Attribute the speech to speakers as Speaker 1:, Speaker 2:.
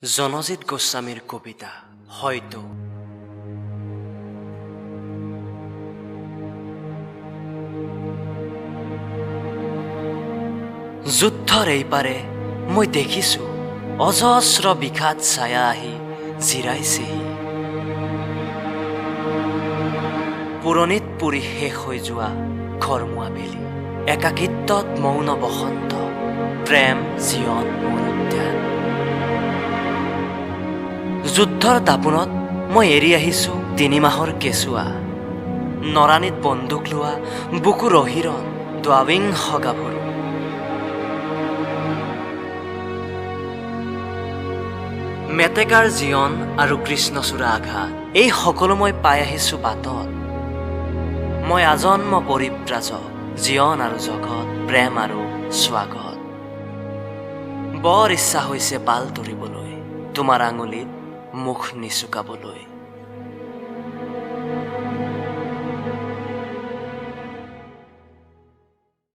Speaker 1: জনজিত গোস্বামীৰ কবিতা হয়তো। যুদ্ধৰ এইপাৰে মই দেখিছো অজস্ৰ বিষাদ ছায়া আহি জিৰাইছেহি। পুৰণিত পুৰি শেষ হৈ যোৱা ঘৰমুৱা বেলি, একাকিত্বত মৌন বসন্ত, প্ৰেম জীয়ন মোৰ উদ্যান। যুদ্ধৰ দাপোনত মই এৰি আহিছো 3 মাহৰ কেঁচুৱা, নৰাণীত বন্দুক লোৱা বুকুৰ অহিৰণ দ্বাবিংশ গাভৰু। মেটেকাৰ জীয়ন আৰু কৃষ্ণচূড়া আঘাত, এই সকলো মই পাই আহিছো বাটত। মই আজন্ম পৰিব্ৰাজক, জীয়ন আৰু জগত, প্ৰেম আৰু স্বাগত। বৰ ইচ্ছা হৈছে পাল তৰিবলৈ, তোমাৰ আঙুলিত মুখ নিচুকাবলৈ।